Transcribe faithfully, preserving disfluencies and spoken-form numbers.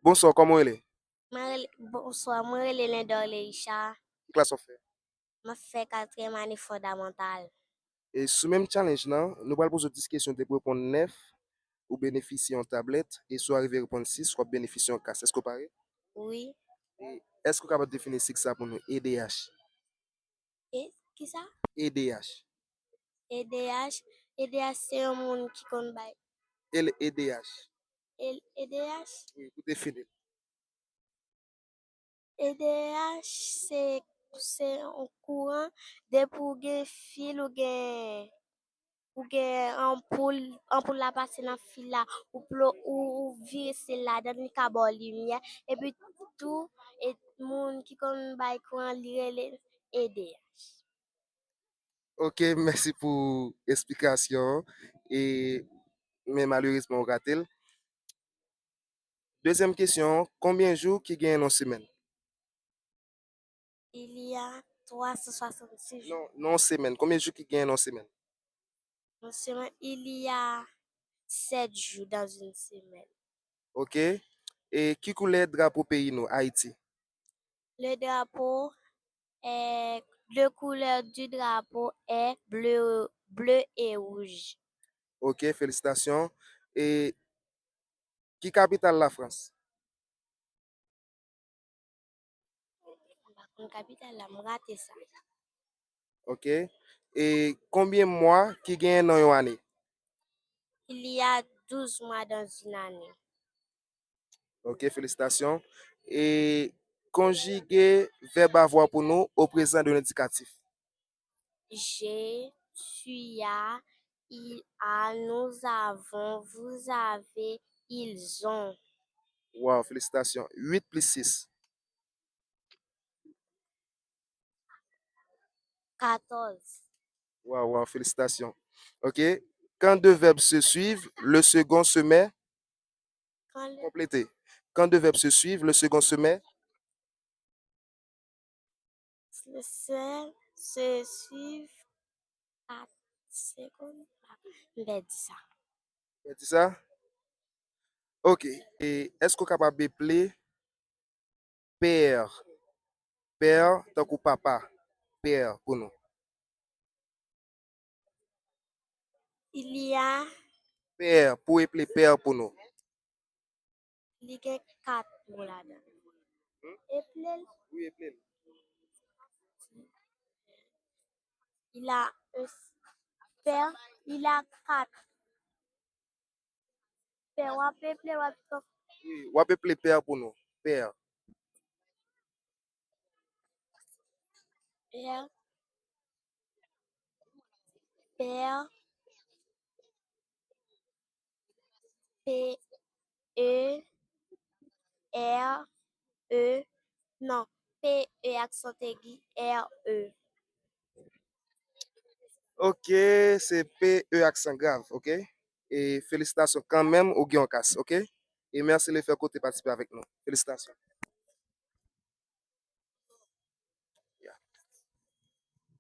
Bonswa, kòman w rele? Mwen rele, bonswa, mwen rele Lendor Leisha. Ki klas w ap fè? Mwen fè katriyèm ane fondamantal. E sou menm challenge lan, nou pral poze w dis kesyon, depi w reponn nèf, ou benefisye yon tablèt, e si w arive reponn sis, w ap benefisye yon kas. Èske w pare? Wi. E èske w kapab defini sig sa pou nou, E D H? E, kisa? E D H. E D H, E D H se yon moun ki konn bay. E D H. E D H? Wi, pou defini l. E D H se, se yon kouran, depi w gen fil, ou gen, ou gen anpoul, anpoul la pase nan fil la, ou plo, ou, ou vire sèl ladan, li ka ba w limyè. Epi tou, e moun ki konn bay kouran, li rele E D H. Ok, mèsi pou esplikasyon an. E, men malerezman, ou rate l. Dezyèm kesyon, konbyen jou ki genyen nan yon semèn? Il y a trois cent soixante-six jours. Non, nan yon semèn. Konbyen jou ki genyen nan yon semèn? Nan semèn, il y a sept jours dans une semaine. Ok. E ki koulè drapo peyi nou, Ayiti? Le drapeau est, le couleur du drapeau est bleu, bleu et rouge. Ok, felisitasyon. E ki kapital Lafrans? M pa konn kapital la, m rate sa. Ok. E konbyen mwa ki genyen nan yon ane? Il y a douze mois dans une année. Ok, felisitasyon. E konjige vèb avoir pou nou au présent de l'indicatif. J'ai, tu as, il a, nous avons, vous avez, ils ont. Wow, felisitasyon. Uit plis sis. Katòz. Wow, wow, felisitasyon. Ok. Quand deux verbes se suivent, le second se met. Quand le... Complétez. Quand deux verbes se suivent, le second se met. Se, se suiv. At, segonn. M pèdi sa. Ou pèdi sa? Ok. E èske w kapab eple père? Père, tankou papa. Père pou nou. Il y a. Père, pou eple père pou nou. Li gen kat mo ladan. Eple l. Wi, eple l. Il a un père, il a quatre. Père, w ap eple, w ap. Wi, w ap eple père pou nou. Père. Père. Père. P E R E, non, P E aksan egi, R E. Ok, se P E aksan grav, ok? E felisitasyon kanmenm, ou gen yon kas, ok? E mèsi lefètke w te patisipe avèk nou. Felisitasyon.